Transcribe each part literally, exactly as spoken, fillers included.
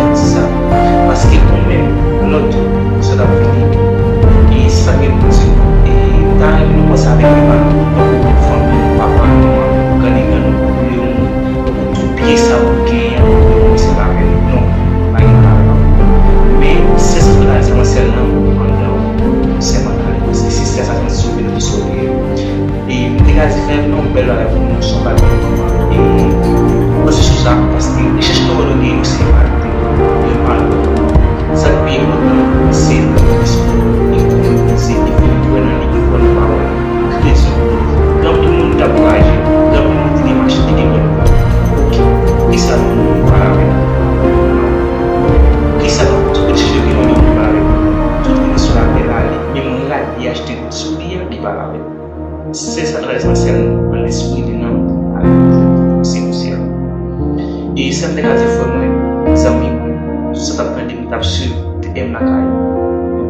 rezon pou di sa. Paske ou menm, lòt jou, sa t ap vini. E sa gen pou di, e, m ta renmen nou panse avèk nou, tankou fanmi, papa, manman, grann e grann, ou pou yo moun, pou tout byen sa ou genyen, pou yo moun se lapenn. Non, pa gen lapenn. Men, se sa k la di, mwen sèl nan, pandan ou sèlman pale, paske sistè sa, se yon sou vin ki sove. E m te ka di frè m, yon bèl bagay pou nou, se yon bagay. E pwosesis la, paske rechèch nou wè nou gen yo, se pa yo, yo pa nou. Sa k pi enpòtan, se nan espri, e konnen Bondye, e vin kwè nan li, e kwè nan pawòl li. Rezon. Gen anpil moun k ap raje, gen anpil moun ki gen machin, ki gen bòn kay. Oke, poukisa nou, nou pa la avè l? Poukisa tout rechèch yo gen yon moun pa avè l? Tout rechèch sou lapè la, li menm rad li achte sou li a, li pa la avè l. Se sa k esansyèl nan lespri, li nan ale toujou, se kousyal. E sa m te ka di frè mwen, zanmi mwen, sa t ap tande m, t ap swiv T M lakay.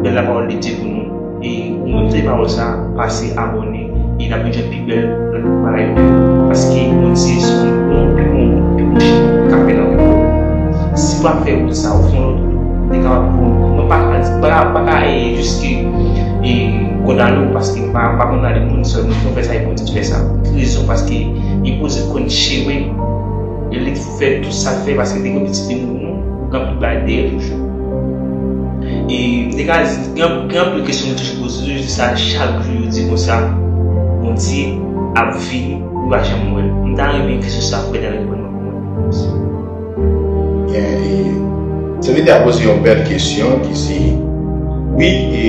Bèl lapawòl de Dye pou nou. E ou menm tande pawòl sa, pase abòne, e n ap jwenn pi bèl lòt bagay yo. Paske Bondye se yon bon, pi bon, pi bon chèf k ap fè nan repo. Si w ap fè wout sa, ou fè yon lòt wout, li kapab pou ou. Mwen pa ka, pa ka, pa ka, e, jiske, e, kondane w, paske m pa, m pa kondane moun, sèlman mwen fè sa e Bondye ki fè sa. Ki rezon? Paske li poze konn chemen, e li fè tout sa l fè, paske li te gen pitit li moun, ou gen anpil bagay dèyè toujou. E m te ka di, gen, gen anpil kesyon nou toujou poze, toujou di sa, chak jou yo di konsa, Bondye ap vini, ou pa janm wè l. M ta renmen kesyon sa, ou gentan reponn mwen pou mwen. Byen, e, se li te ap poze yon bèl kesyon ki se, wi, e,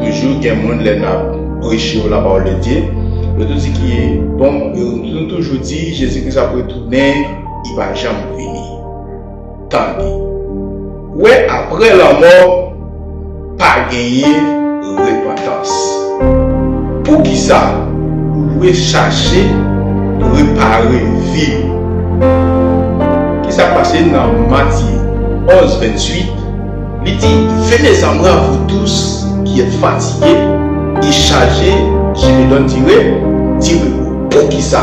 toujou Gen moun lè n ap preche yo la parole de Dieu, yo tou di ki, bon, yo, nou toujou di Jezi Kris ap retounen, li pa janm vini. Tande. Ou wè, apre lanmò, pa genyen repantans. Poukisa ou dwe chache repare vi w? Kisa k pase nan Matye onz venntuit? Li di, venez à moi, vous tous qui êtes fatigués et chargés, je vous donne du ré-, du repos. Poukisa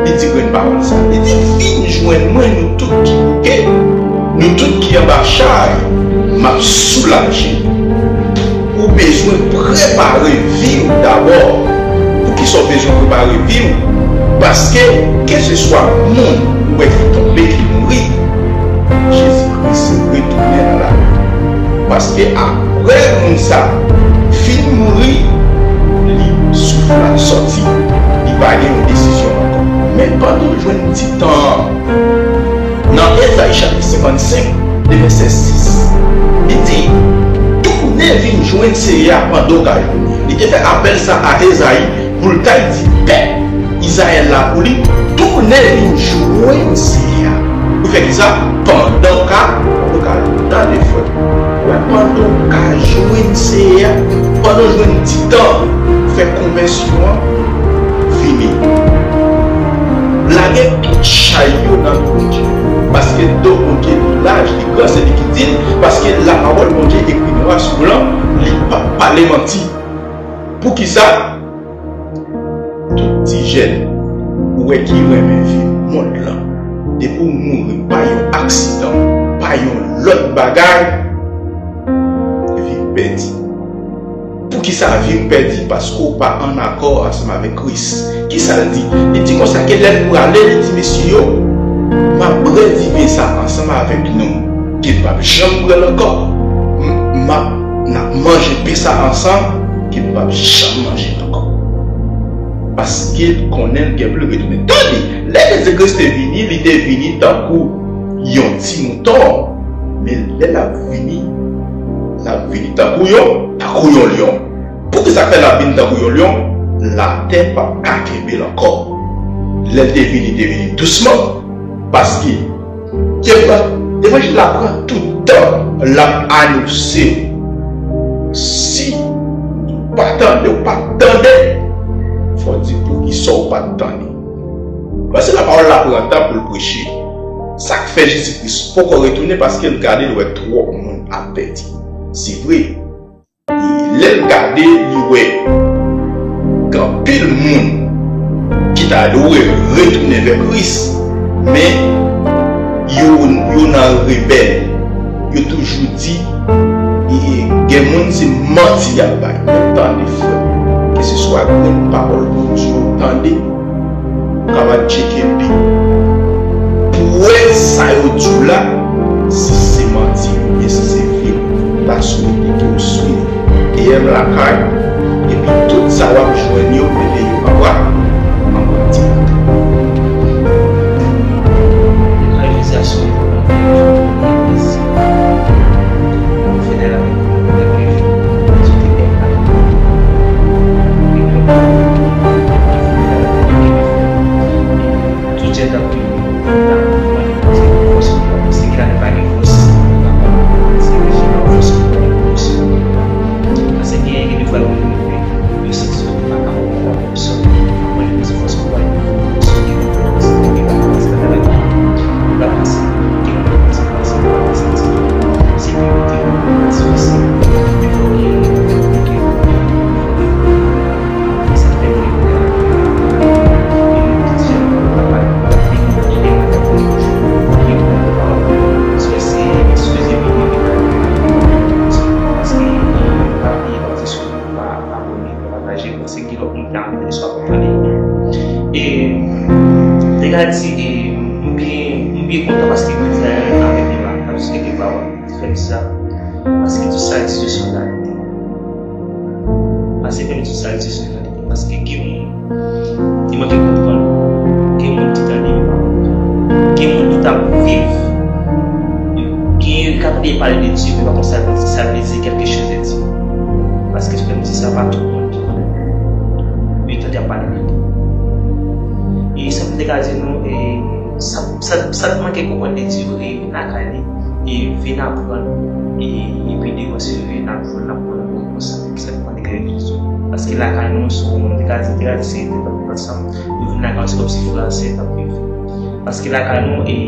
li di grenn pawòl sa? Li di, vin jwenn mwen, nou tout ki bouke, nou tout ki anba chay, m ap soulaje nou. Ou bezwen prepare vi w dabò. Poukisa w bezwen prepare vi w? Paske, keseswa moun ou wè ki tonbe, ki mouri, Jezi Kris retounen nan lari. Paske apre moun sa fin mouri, li souf la sòti, li pa gen yon desizyon ankò. Men pandan w jwenn ti tan an, nan Ezayi chapit senkannsenk, de vèsè sis, li di, tounen vin jwenn Seyè a pandan w ka jwenn li. Li te fè apèl sa a Ezayi pou l ta di pèp Izrayèl la pou li tounen vin jwenn Seyè a. Pou fè kisa? Pandan w ka, pandan w ka tande frè. Wè, pandan w ka jwenn Seyè a, pandan w jwenn ti tan, fè konvèsyon an, vini. Lage tout chay yo nan do Bondye. Paske do Bondye li laj, li gran, se li ki di l, paske lapawòl Bondye ekri nwa sou blan, li p ap pale manti. Poukisa? Tout ti jèn ou wè ki renmen viv mond lan, depi w mouri pa yon aksidan, pa yon lòt bagay, vi w pèdi. Poukisa vi w pèdi? Paske w pa ann akò ansanm avèk Kris. Kisa l di? Li di konsa ke lè l prale, li di mesye yo, m ap brè diven sa ansanm avèk nou, ke m p ap janm bwè l ankò. M, m ap, n ap manje pen sa ansanm, ke m p ap janm manje l ankò. Paske l konnen l gen pou l retounen. Tande, lè Jezi Kris te vini, li te vini tankou yon ti mouton. Men lè l ap vini, l ap vini tankou yon, tankou yon lyon. Poukisa fè l ap vin tankou yon lyon? Latè p ap ka kenbe l ankò. Lè l te vini, te vini dousman. Paske devan, levanjil la pran tout tan l ap anonse. Si w pa tande, w pa tande, fò w di poukisa w pa t tande. Paske lapawòl la pran tan pou l preche. Sa k fè Jezi Kris poko retounen, paske l gade, l wè twòp moun ap pèdi. Se vre, lè l gade, li wè gen anpil moun ki ta dwe retounen vè Kris, men yo, yo nan rebèl. Yo toujou di, e, gen moun se manti y ap bay. Men tande, frè, keseswa grenn pawòl Bondye w tande, ou kapab tcheke pi pou w wè sa yo di w la, si se manti oubyen si se vre. M ta swete ke w swiv T M lakay, epi tout sa w ap jwenn yo, mete yo anba, anba ti. Tout jèn t ap kriye, t ap mande Bondye fòs pou yo avanse. Gen lè pa gen fòs, se Bondye ki ba yo fòs pou yo avanse. Paske gen, gen de fwa yo rive, yo santi yo pa ka pran kòb sòti. Ap mande Bondye fòs pou yo avanse. Yo pa ka avanse nan travay, yo pa ka avanse nan travay. Yo pa avanse, gen moun ki avanse, yo pa santi yo. Se priyorite yo, se, se, se, se, se, se, se, se, se, se, se, se, se, E, te ka di, e, m byen, m byen kontan paske Bondye avèk nou la, avèk nou la. Fè m sa. Paske tout sa di se yon realite. Paske fè m tout sa di se yon realite. Paske gen moun ki manke konprann, gen moun ki tande, yo pa konprann. Gen moun ki t ap viv, gen yo ka tande pale de Dye, men pa konn sa l vle di, sa l vle di, quelque chose de Dieu. Paske fè m di sa, pa tout moun ki konnen. Men tande ap pale de li. E sa m te ka di nou, e sa, sa, sa k manke konprann li di yo, e vin lakay li, e vin aprann, e epi devan se vin aprann, aprann, aprann konsa. Sa k manke konprann li di yo. Paske lakay nou, se yon, te ka di, te ka di se de pèp ansanm, yo vin lakay nou, se kòmsi frè ak sè k ap viv. Paske lakay nou, e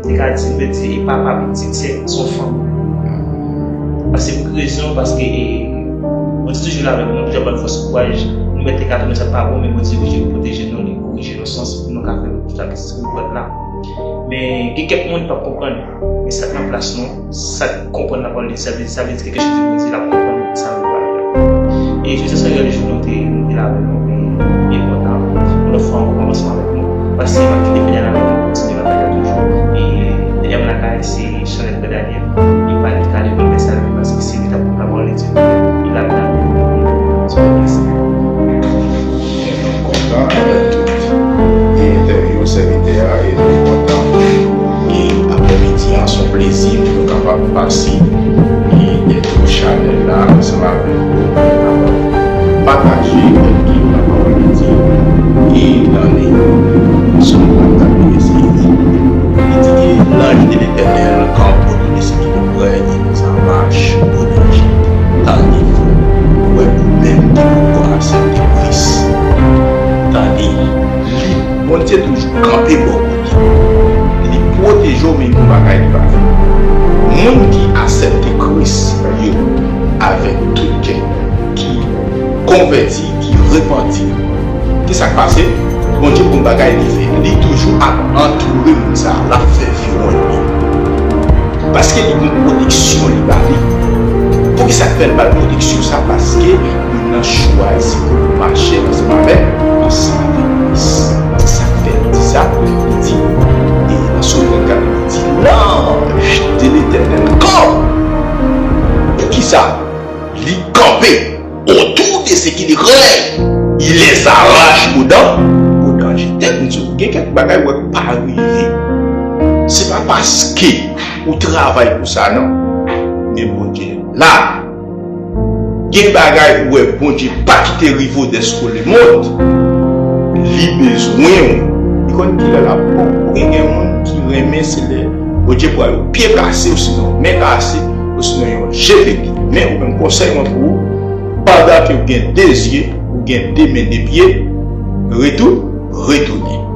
te ka di, m te di, e papa pitit, se, se yon fanm. Paske pou ki rezon? Paske, e, Bondye toujou la avèk nou, toujou ap ban nou fòs, kouraj. Nou mèt te ka tounen sa k pa bon, men Bondye toujou pwoteje nou, li korije nou sans pou nou ka fè tout sa ki sou lòt la. Men gen kèk moun ki p ap konprann. Men sa k nan plas nou, sa k konprann lapawòl de Dye, sa vle, sa vle di kèk chans pou Bondye l ap konprann sa nou pale la. E jodi a se yon jou nou te, nou te la avèk nou, e, e kontan. Yon lòt fwa ankò, ansanm avèk nou. Paske m ap kite Daniel avèk nou, kontinye batay la toujou. E Daniel lakay, se Chanèl Frè Daniel. Li pa li ka li konn fè sa li, paske se li k ap konn lapawòl de Dye. Li la avèk nou. Mwen kontan avèk tout e entèvyou sèvitè a, e nou kontan. E aprèmidi an, se yon plezi pou nou kapab pase e dèyè chanèl la ansanm avèk ou, pou nou kapab pataje kèk lapawòl de Dye. E nan li, sou nou konn ap eseye. Li di ke lanj de Letènèl kanpe otou de se ki de prè e de sa mach o danje. Tande, ou wè, ou menm ki poko aksepte Kris. Tande, li, Bondye toujou kanpe bò kote w. Li pwoteje w, men yon bagay li pa fè. Moun ki aksepte Kris yo avèk tout kè, ki konvèti, ki repanti, ki sa k pase? Bondye gon bagay li fè. Li toujou ap antoure moun sa a, l ap fè viwonn li. Paske li gon pwoteksyon li ba li. Poukisa k fè l ba l pwoteksyon sa? Paske moun nan chwazi pou l mache ansanm avèk, ansanm avèk Kris. Se sa k fè l di sa. Li di, e nan Sòm trannkat, li di, l'ange de l'Éternel campe. Poukisa? Li kanpe autour de ceux qui le craignent, il les arrache au dan-, au danger. Tèt m di w, gen kèk bagay w wè k pa rive. Se pa paske ou travay pou sa, non. Men Bondye la. Gen bagay ou wè Bondye pa kite rive w, deske le monde, li bezwen w. Li konn kilè l ap bon. Ou gen, gen moun ki renmen se lè Bondye pran yon pye kase, osinon men kase, osinon yon je pete. Men ou menm, konsèy mwen pou ou, pandan ke w gen de zye, ou gen de men, de pye, retou-, retounen.